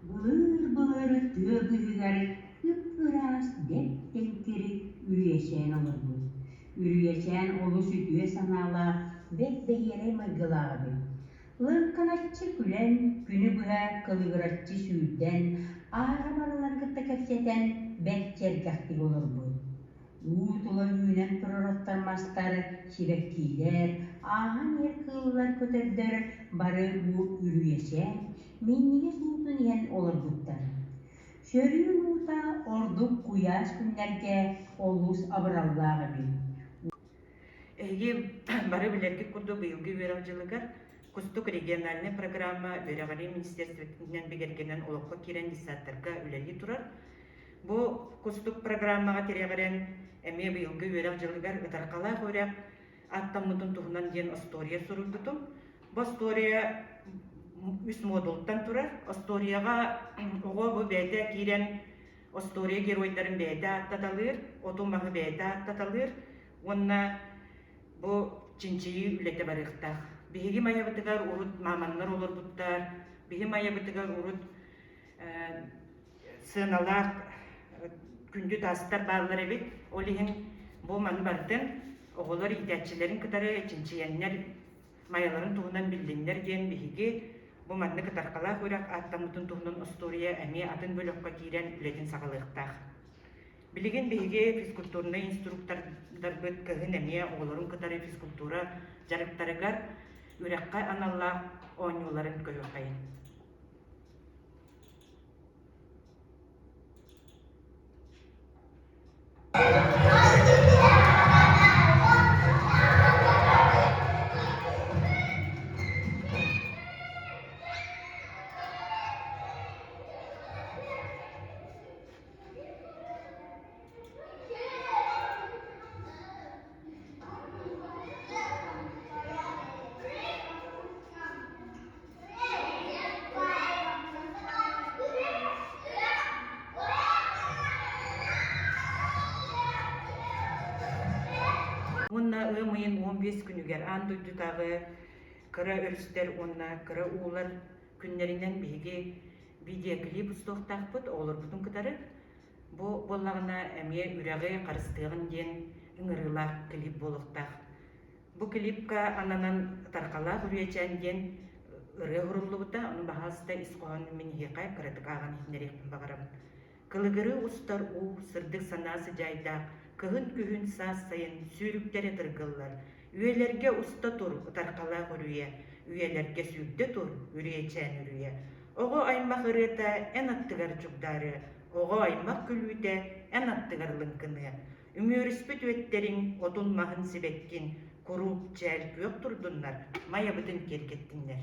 Былыр-былыр тыа быыһыгар ып-ыраас дэп-тэҥкир үрүйэчээн олорбут. Үрүйэчээн олус үтүө санаалаах, бэрт бэһиэлэй майгылаах эбит. Лыҥкыначчы күлэн, күнү быһа кылыгыраччы сүүрдэн, аара барыларын кытта кэпсэтэн бэрт сэргэхтик олорбут. Уу тула үүнэн турар оттор мастар, сибэккиилэр, ааһан иһэр кыыллар, көтөрдөр бары уу үрүйэчээн, минньигэс уутун иһэн олорбуттар. Сөрүүн уута ордук куйаас күннэргэ олус абыраллаах эбит. Эһиги бары билэргит курдук быйылгы үөрэх дьылыгар Кустук региональнай программа үөрэҕирии министерствотынан бигэргэнэн олоххо киирэн детсадтарга үлэлии турар. Бу Кустук программаҕа тирэҕирэн эмиэ быйылгы үөрэх дьылыгар ытархалаах үөрэх аттаммытын туһунан диэн остуоруйа суруйбутум. Бу остуоруйа үс модултан турар. Остуоруйаҕа оҕо бу бэйэтэ киирэн остуоруйа геройдарын бэйэтэ ааттаталыыр, оту-маһы бэйэтэ ааттаталыыр уонна бу чинчийии үлэтэ барыахтаах. Биһиги Майабытыгар урут мааманнар олорбуттар, биһи Майабытыгар урут сыаналаах күндү таастар бааллар эбит. Ол иһин бу маны барытын оҕолор иитээччилэрин кытары чинчийэннэр Майаларын туһунан биллиннэр диэн биһиги бу маннык ытархалаах үрэх ааттаммытын туһунан остуоруйа эмиэ атын бөлөххө киирэн үлэтин саҕалыахтаах. Билигин биһиги физкультурнай инструктордарбыт кыһын эмиэ оҕолорун кытары физкультура дьарыктарыгар үрэххэ аналлаах оонньууларын көрүөххэйин. Уонна ыам ыйын 15 күнүгэр аан дойдутааҕы кыра өрүстэр уонна кыра уулар күннэринэн биһиги видеоклип устуохтаахпыт оҕолорбутун кытары. Бу буоллаҕына эмиэ үрэҕи харыстыаҕын диэн ыҥырыылаах клип буолуохтаах. Бу клипка ананан Тархалаах Үрүйэчээн диэн ырыа уһуруллубута, ону баһаалыста ис хоһоонун мин эһиэхэ кыратык ааҕан иһитиннэриэхпин баҕарабын. Кылыгырыы устар уу, сырдык санаа сыдьаайдаах, кыһын күһүн, саас сайын сүүрүктэрэ тыргыллар. Үйэлэргэ уста тур, ытархалаах үрүйэ, үйэлэргэ сүүрдэ тур, үрүйэчээн үрүйэ. Оҕо аймах ырыата эн аттыгар чугдаарыа, оҕо аймах күлүүтэ эн аттыгар лыҥкыныа. Үмүөрүспүт үөттэриҥ отун-маһын сибэккин куруук чээл күөх турдуннар, майабытын киэргэттиннэр.